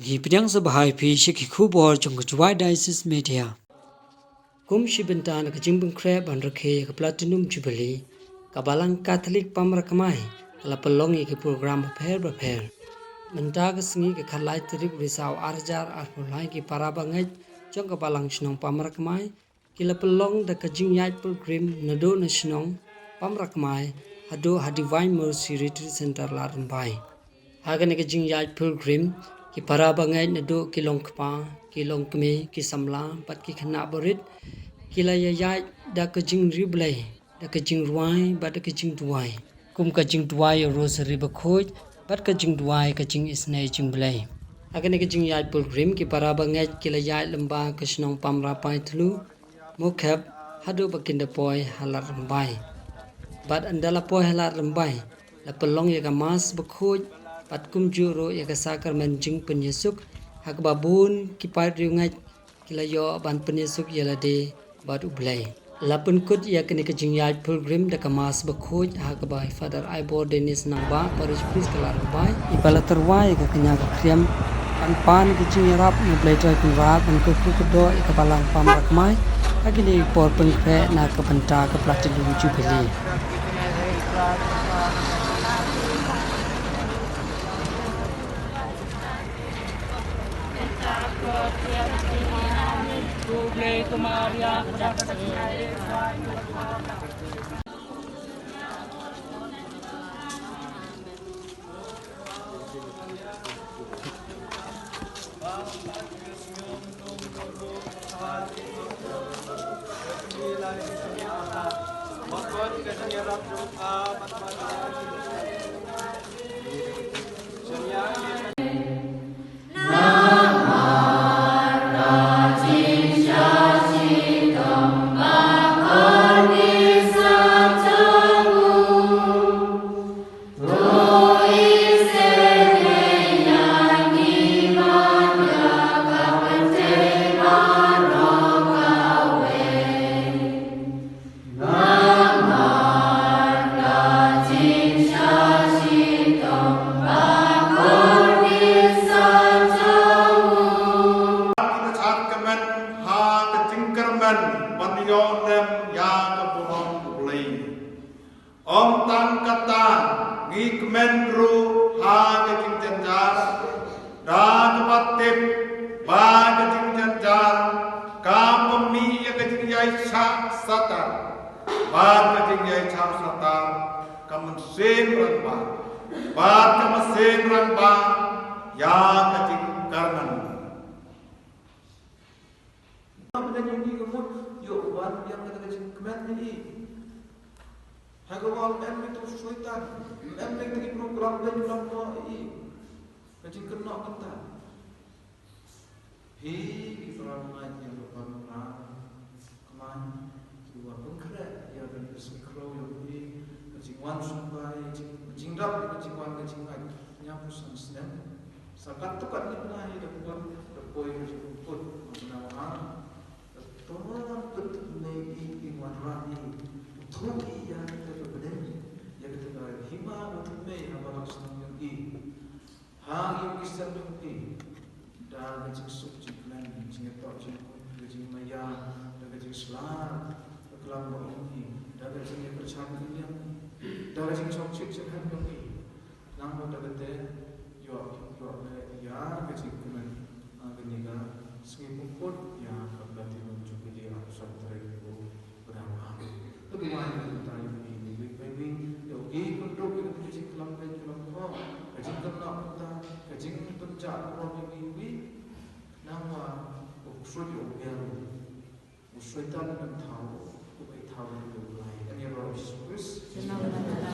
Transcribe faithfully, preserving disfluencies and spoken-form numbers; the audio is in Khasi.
Ngi pdiang sngewbha ïa phi sha ki khubor jong ka Jowai Diocese Media. Kum shi bynta na ka jingpynkhreh ban rakhe ïa ka Platinum Jubilee, ka Balang Katholik Pamrakmai ka la pynlong ïa ki program bapher bapher. Mynta ka sngi ka khatlai tarik u Risaw ar hajar arphew lai, ki para bangeit jong ka Balang Shnong Pamrakmai ki la pynlong da ka jingïaid pilgrim naduh na shnong Pamrakmai haduh ha Divine Mercy Retreat Center Ladrymbai. Ha kane ka jingïaid pilgrim, ki para bangeit naduh ki longkpa, ki longkmie, ki samla bad ki khynnah barit ki la ïaid da ka jingriewblei, da ka jingrwai bad da ka jingduwai. Kum ka jingduwai ïa u Rosary Bakhuid bad ka jingduwai ka jingisynei jingblei. Ha kane ka jingïaid pilgrim, ki para bangeit ki la ïaid lyngba ka shnong Pamrapaithlu, Mukhep, haduh ba kin da poi ha Ladrymbai. Bad ynda la poi ha Ladrymbai, la pynlong ïa ka Mass Bakhuid bad kumjuh ruh ïa ka Sakramen Jingpynïasuk, ha kaba bun ki paid riewngeit ki la ïoh ban pynïasuk ïa lade bad U Blei. La pynkut ïa kane ka jingïaid pilgrim da ka Mass Bakhuid ha kaba i Father Ivor Dennis Nangbah, Parish Priest ka Ladrymbai, i ba la tyrwa ïa ka kñia ka khriam ban pan ka jingïarap na U Blei Trai Kynrad ban kyrkhu kyrdoh ïa ka Balang Pamrakmai ha kine ki por pynkhreh na ka bynta ka Platinum Jubilee. Kynrad kmen ha ka jingkyrmen ban ïoh lem ïa ka burom U Blei. Ym tang kata, ngi kmen ruh ha ka jingjynjar da kaba tip ba ka jingjynjar ka pynmih ïa ka jingïaishah satar, bad ka jingïaishah satar ka mynsiem rangbah, bad ka mynsiem rangbah ïa ka jingkyrmen. Ym dei ïa ngi ka mut ïoh ban biang da ka jingkmen ïa i. Ha ka wah em beit u Soitan, em beit ki program beit lam mo ïa i. Ka jingkynnoh kynta. Hi ki para bangeit ïa ka para kmai, ki wan pynkhreh ïa ka jingkyrkhu ïa u hi, ka jingwan sumbai, jing, jingdap, ka jingwan, ka jingngeit, ñiaw phew san snem. Sa katto katne bnai da poi, da poi ka jingpynkut, ma bnai wa ar. Da ton ka tip mei i, i wanrah i, u thoh i ïa kata ka bneng, ïa kata ka hima u tip mei, haba la sngewthuh i. Ha ïing ki seng jong ki, da ka jingsuk jingkmen, jingïatoh jingkut, ka jingmaïa, da ka jingshlur, ka klam ba ong ki, da ka jingïakyrchan jingïang, da ka jingchok chik jingkhan jong ki. Nangta da kata, ïoh, ïoh leh ïa ka jingkmen, ha kane ka sngi pynkut ïa ka Platinum Jubilee arphew san tarik u Bnai wa ar. Ka duwai ka jingtrai ïa u Blei, ïa u Blei, ïa u Blei, pynduh ïa ka jingklam beiñ klam hok, ka jingkynnoh kynta, ka jingpynjah burom ïa u Blei, nangta u ksuid ïa u Blei. U Soitan un thaw, u Blei thaw ïa u Blei. Ïa u Jisu Khrist.